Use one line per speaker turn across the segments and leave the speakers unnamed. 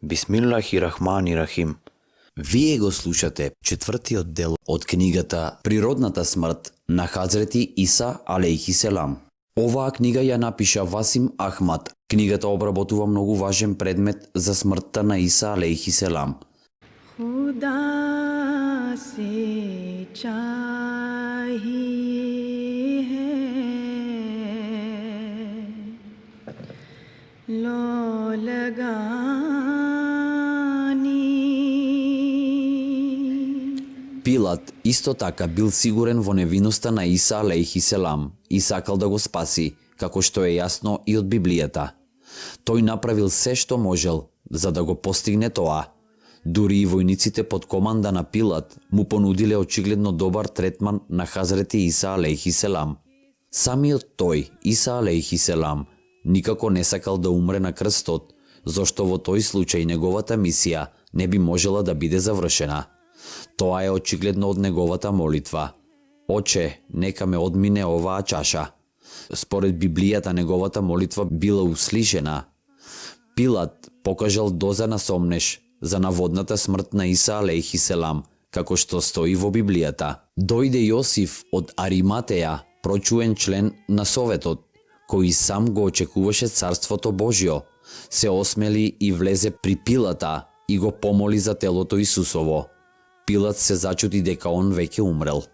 Бисмиллахи-рахмани-рахим. Вие го слушате четвртиот дел од книгата Природната смрт на Хазрети Иса алейхи селам. Оваа книга ја напиша Васим Ахмад. Книгата обработува многу важен предмет за смртта на Иса алейхи селам.
खुदा से चाहिए है लो लगानी.
Пилат исто така бил сигурен во невиноста на Иса алейхи селам и сакал да го спаси, како што е јасно и од Библијата. Тој направил се што можел за да го постигне тоа. Дури и војниците под команда на Пилат му понудиле очигледно добар третман на Хазрети Иса алейхи селам. Самиот тој, Иса алейхи селам, никако не сакал да умре на крстот, зашто во тој случај неговата мисија не би можела да биде завршена. Тоа е очигледно од неговата молитва. Оче, нека ме одмине оваа чаша. Според Библијата неговата молитва била услишена. Пилат покажал доза на сомнеш за наводната смрт на Иса алейхи селам, како што стои во Библијата. Дојде Јосиф од Ариматеја, прочуен член на Советот, кој сам го очекуваше Царството Божјо, се осмели и влезе при Пилата и го помоли за телото Исусово. Пилат се зачуди дека он веќе умрел.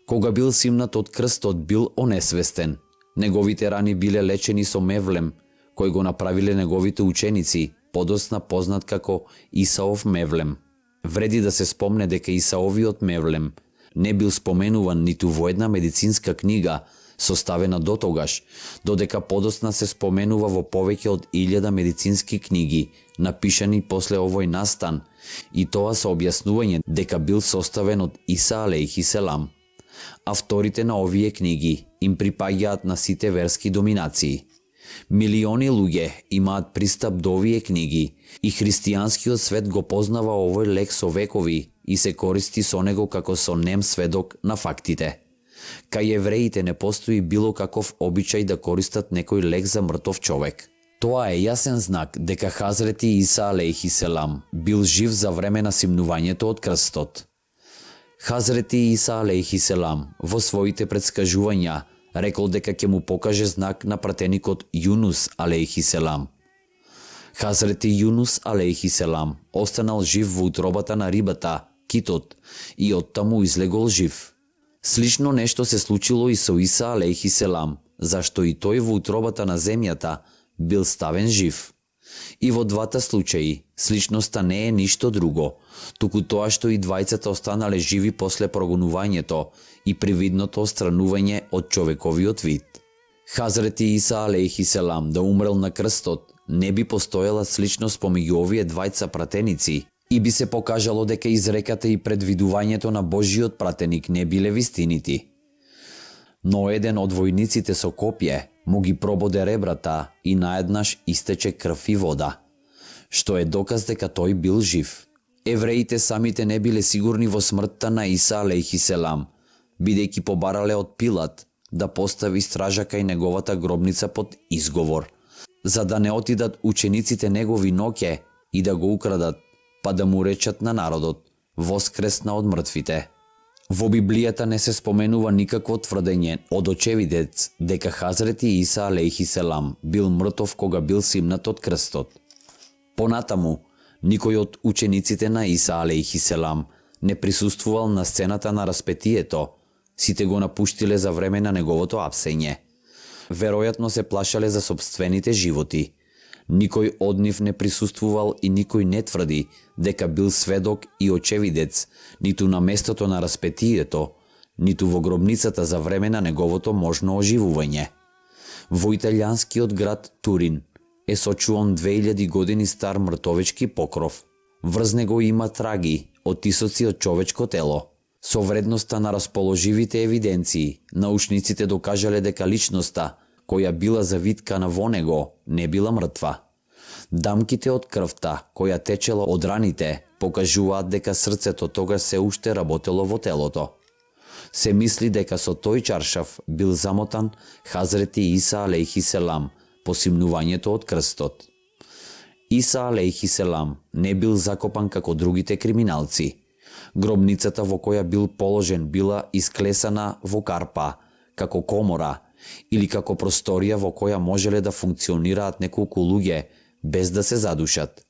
Кога бил симнат од крстот, бил онесвестен. Неговите рани биле лечени со мевлем, кој го направиле неговите ученици, подосна познат како Исаов мевлем. Вреди да се спомне дека Исаовиот мевлем не бил споменуван ниту во една медицинска книга составена дотогаш, додека подосна се споменува во повеќе од 1000 медицински книги, напишани после овој настан, и тоа со објаснување дека бил составен од Иса алейхи селам. Авторите на овие книги им припаѓаат на сите верски доминации. Милиони луѓе имаат пристап до овие книги и христијанскиот свет го познава овој лек со векови и се користи со него како со нем сведок на фактите. Кај евреите не постои било каков обичај да користат некој лек за мртов човек. Тоа е јасен знак дека Хазрети Иса алейхи селам бил жив за време на симнувањето од крстот. Хазрети Иса алейхи селам во своите предскажувања рекол дека ќе му покаже знак на пратеникот Јунус алейхи селам. Хазрети Јунус алейхи селам останал жив во утробата на рибата, китот, и оттаму излегол жив. Слично нешто се случило и со Иса алейхи селам, зашто и тој во утробата на земјата бил ставен жив. И во двата случаи сличноста не е ништо друго, туку тоа што и двајцата останале живи после прогонувањето и привидното остранување од човековиот вид. Хазрети Иса алейхи селам да умрел на крстот, не би постоела сличност помеѓу овие двајца пратеници и би се покажало дека изреката и предвидувањето на Божиот пратеник не биле вистинити. Но еден од војниците со копје му ги прободе ребрата и наеднаш истече крв и вода, што е доказ дека тој бил жив. Евреите самите не биле сигурни во смртта на Иса алейхи селам, бидејќи побарале од Пилат да постави стража кај неговата гробница под изговор, за да не отидат учениците негови ноќе и да го украдат, па да му речат на народот: воскресна од мртвите. Во Библијата не се споменува никакво тврдење од очевидец дека Хазрети Иса алейхи селам бил мртов кога бил симнат од крстот. Понатаму, никој од учениците на Иса алейхи селам не присуствувал на сцената на распетието, сите го напуштиле за време на неговото апсење. Веројатно се плашале за сопствените животи. Никој од нив не присуствувал и никој не тврди дека бил сведок и очевидец ниту на местото на распетието, ниту во гробницата за време на неговото можно оживување. Во италијанскиот град Турин е сочуван 2000 години стар мртовечки покров. Врз него има траги, оттисоци од човечко тело. Со вредноста на расположивите евиденции, научниците докажале дека личноста која била завиткана во него не била мртва. Дамките од крвта која течела од раните покажуваат дека срцето тогаш се уште работело во телото. Се мисли дека со тој чаршаф бил замотан Хазрети Иса алейхи селам по симнувањето од крстот. Иса алейхи селам не бил закопан како другите криминалци. Гробницата во која бил положен била исклесана во карпа, како комора, или како просторија во која можеле да функционираат неколку луѓе без да се задушат.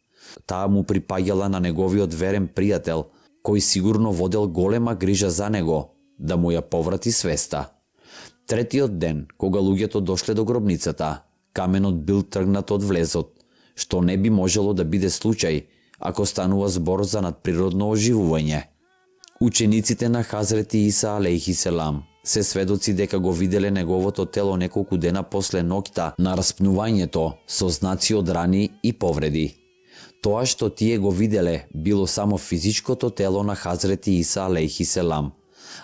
Таа му припаѓала на неговиот верен пријател, кој сигурно водел голема грижа за него, да му ја поврати свеста. Третиот ден, кога луѓето дошле до гробницата, каменот бил тргнат од влезот, што не би можело да биде случај ако станува збор за надприродно оживување. Учениците на Хазрети Иса алейхи селам се сведоци дека го виделе неговото тело неколку дена после ноќта на распнувањето со знаци од рани и повреди. Тоа што тие го виделе било само физичкото тело на Хазрети Иса алейхи селам,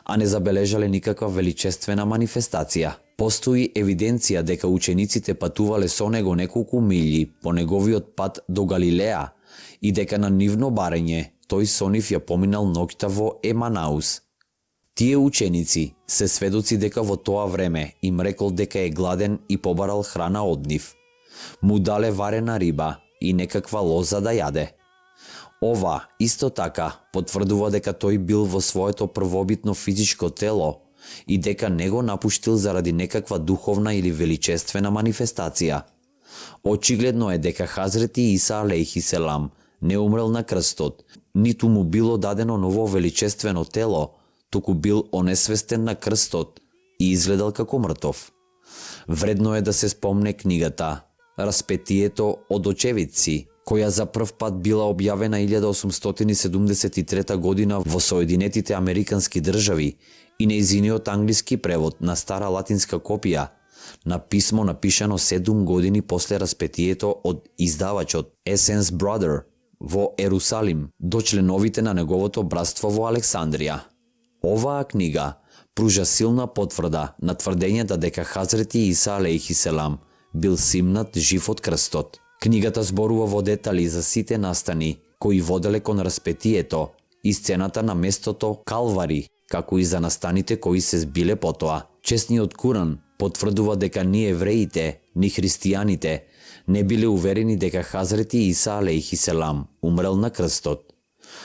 а не забележале никаква величествена манифестација. Постои евиденција дека учениците патувале со него неколку милји по неговиот пат до Галилеја и дека на нивно барење тој со нив ја поминал ноќта во Еманаус. Тие ученици се сведоци дека во тоа време им рекол дека е гладен и побарал храна од нив. Му дале варена риба и некаква лоза да јаде. Ова исто така потврдува дека тој бил во своето првобитно физичко тело и дека не го напуштил заради некаква духовна или величествена манифестација. Очигледно е дека Хазрети Иса алейхи селам не умрел на крстот, ниту му било дадено ново величествено тело, туку бил онесвестен на крстот и изгледал како мртов. Вредно е да се спомне книгата Распетието од очевидци, која за прв пат била објавена 1873 година во Соединетите Американски држави и нејзиниот англиски превод на стара латинска копија на писмо напишано 7 години после распетието од издавачот Essence Brother во Ерусалим до членовите на неговото братство во Александрија. Оваа книга пружа силна потврда на тврдењата дека Хазрети Иса алейхи селам бил симнат жив од крстот. Книгата зборува во детали за сите настани кои воделе кон распетието и сцената на местото Калвари, како и за настаните кои се збиле потоа. Чесниот Куран потврдува дека ни евреите, ни христијаните не биле уверени дека Хазрети Иса алейхи селам умрел на крстот.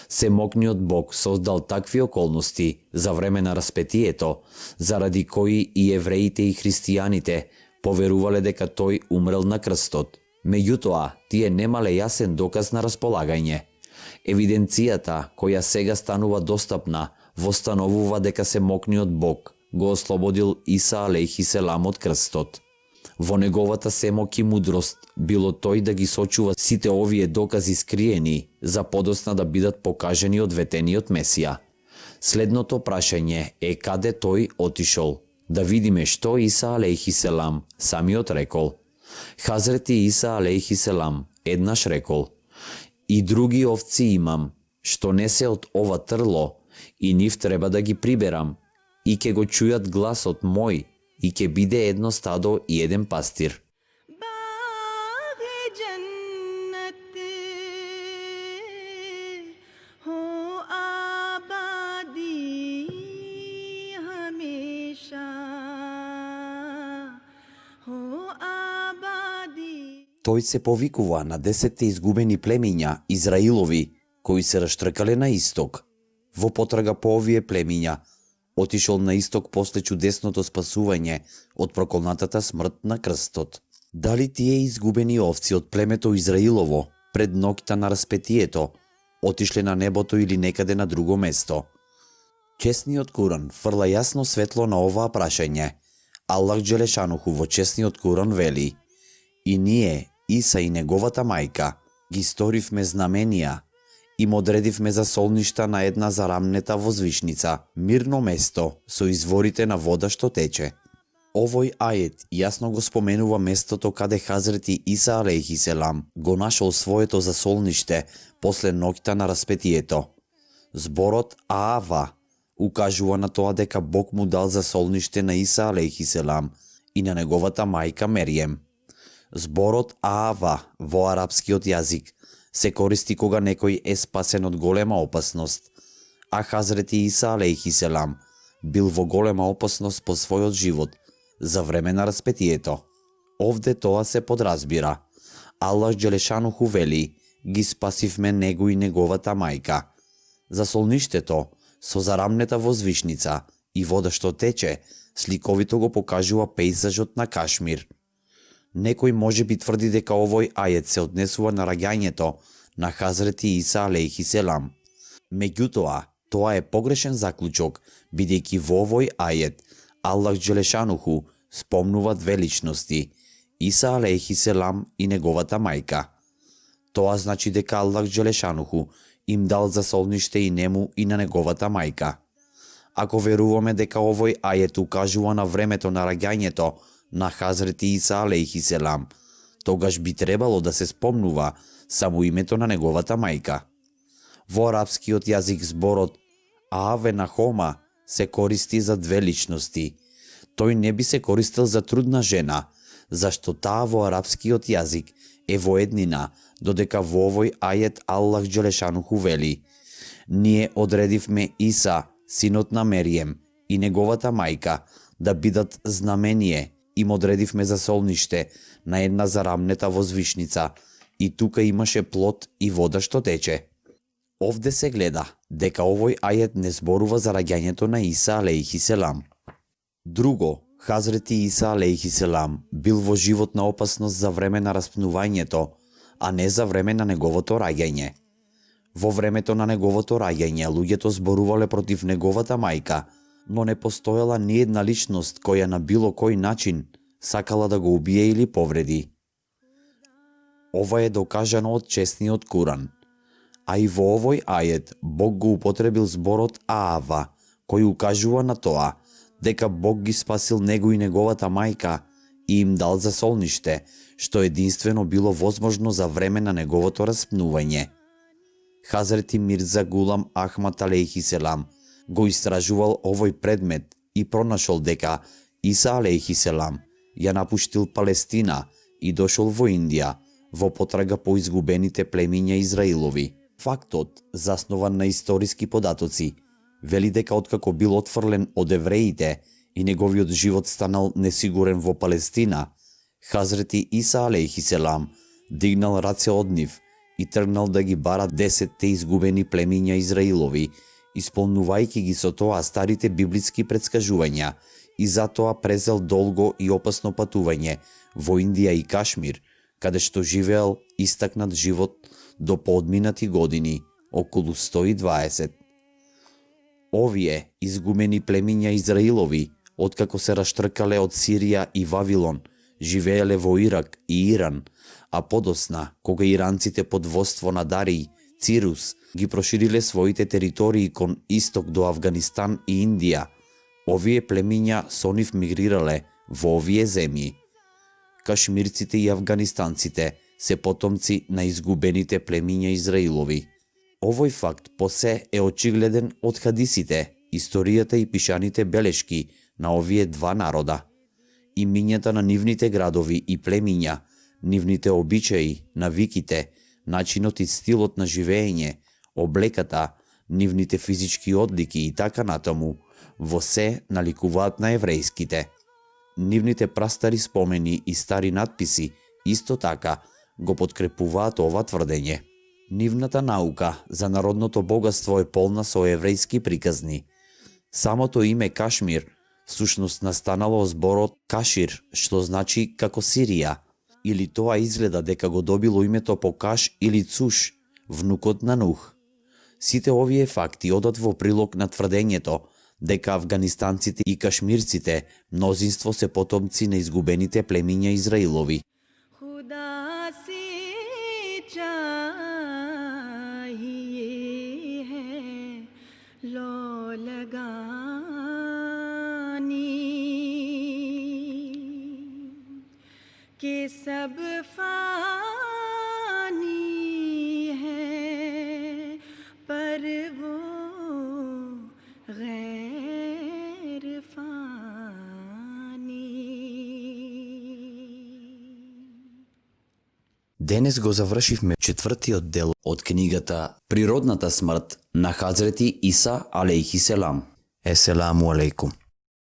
Семокниот Бог создал такви околности за време на распетието, заради кои и евреите и христијаните поверувале дека тој умрел на крстот. Меѓутоа, тие немале јасен доказ на располагање. Евиденцијата, која сега станува достапна, востановува дека семокниот Бог го ослободил Иса алейхи селам од крстот. Во неговата семок и мудрост било тој да ги сочува сите овие докази скриени за подосна да бидат покажени од ветениот Месија. Следното прашање е каде тој отишол. Да видиме што Иса алейхи селам самиот рекол. Хазрети Иса алейхи селам еднаш рекол: и други овци имам, што не се од ова трло, и нив треба да ги приберам, и ќе го чујат гласот мој, и ќе биде едно стадо и еден пастир.
बाग़ जन्नत हो आबादी हमेशा हो आबादी.
Тој се повикува на 10 изгубени племиња Израилови, кои се раштркале на исток. Во потрага по овие племиња, отишол на исток после чудесното спасување од проколнатата смрт на крстот. Дали тие изгубени овци од племето Израилово пред ноќта на распетието отишле на небото или некаде на друго место? Чесниот Куран фрла јасно светло на оваа прашање. Аллах Джелешануху во чесниот Куран вели: и ние, Иса и неговата мајка, ги сторивме знаменија, им одредивме за солништа на една зарамнета возвишница, мирно место со изворите на вода што тече. Овој ајет јасно го споменува местото каде Хазрети Иса алейхи селам го нашол своето засолниште после ноќта на распетието. Зборот Аава укажува на тоа дека Бог му дал засолниште на Иса алейхи селам и на неговата мајка Мерием. Зборот Аава во арапскиот јазик се користи кога некој е спасен од голема опасност, а Хазрети Иса алейхи селам бил во голема опасност по својот живот за време на распетието. Овде тоа се подразбира, Аллах Джелешануху вели, ги спасивме него и неговата мајка. За солништето, со зарамнета возвишница и вода што тече, сликовито го покажува пейзажот на Кашмир. Некој можеби тврди дека овој ајет се однесува на раѓањето на Хазрети Иса алейхи селам. Меѓутоа, тоа е погрешен заклучок, бидејќи во овој ајет Аллах Джелешануху спомнува две личности, Иса алейхи селам и неговата мајка. Тоа значи дека Аллах Джелешануху им дал за солниште и нему и на неговата мајка. Ако веруваме дека овој ајет укажува на времето на раѓањето на Хазрети Иса алейхи селам, тогаш би требало да се спомнува само името на неговата мајка. Во арапскиот јазик зборот Ааве Нахома се користи за две личности. Тој не би се користел за трудна жена, зашто таа во арапскиот јазик е во еднина, додека во овој ајет Аллах Джелешануху вели: Ние одредивме Иса, синот на Мерием, и неговата мајка да бидат знамение, им одредивме за солниште на една зарамнета возвишница, и тука имаше плод и вода што тече. Овде се гледа дека овој ајет не зборува за раѓањето на Иса алейхи селам. Друго, Хазрети Иса алейхи селам бил во животна опасност за време на распнувањето, а не за време на неговото раѓање. Во времето на неговото раѓање луѓето зборувале против неговата мајка, но не постоела ни една личност која на било кој начин сакала да го убие или повреди. Ова е докажано од честниот Куран. А и во овој ајет Бог го употребил зборот Аава, кој укажува на тоа дека Бог ги спасил него и неговата мајка и им дал за солниште, што единствено било возможно за време на неговото распнување. Хазрети Мирза Гулам Ахмад алейхи селам го истражувал овој предмет и пронашол дека Иса алейхи селам ја напуштил Палестина и дошол во Индија во потрага по изгубените племиња Израилови. Фактот, заснован на историски податоци, вели дека откако бил отфрлен од евреите и неговиот живот станал несигурен во Палестина, Хазрети Иса алейхи селам дигнал раце од нив и тргнал да ги бара 10 изгубени племиња Израилови, исполнувајќи ги со тоа старите библиски предскажувања, и затоа презел долго и опасно патување во Индија и Кашмир, каде што живеел истакнат живот до поодминати години, околу 120. Овие изгубени племиња Израилови, откако се раштркале од Сирија и Вавилон, живееле во Ирак и Иран, а подосна, кога иранците под воство на Дарий, Цирус, ги прошириле своите територии кон исток до Авганистан и Индија, овие племиња со нив мигрирале во овие земји. Кашмирците и афганистанците се потомци на изгубените племиња Израилови. Овој факт посе е очигледен од хадисите, историјата и пишаните белешки на овие два народа. Имињата на нивните градови и племиња, нивните обичаи, навиките, начинот и стилот на живење, облеката, нивните физички одлики и така натаму, во се наликуваат на еврејските. Нивните прастари спомени и стари надписи исто така го подкрепуваат ова тврдење. Нивната наука за народното богатство е полна со еврејски приказни. Самото име Кашмир всушност настанало зборот Кашир, што значи како Сирија, или тоа изгледа дека го добило името по Каш или Цуш, внукот на Нух. Сите овие факти одат во прилог на тврдењето дека афганистанците и кашмирците мнозинство се потомци на изгубените племиња Израилови.
खुदा से चाहिए है लो लगानी कि सब फानी है पर वो गैर फानी.
Денес го завршивме четвртиот дел од книгата Природната смрт на Хазрети Иса алейхи селам. Еселаму алейкум.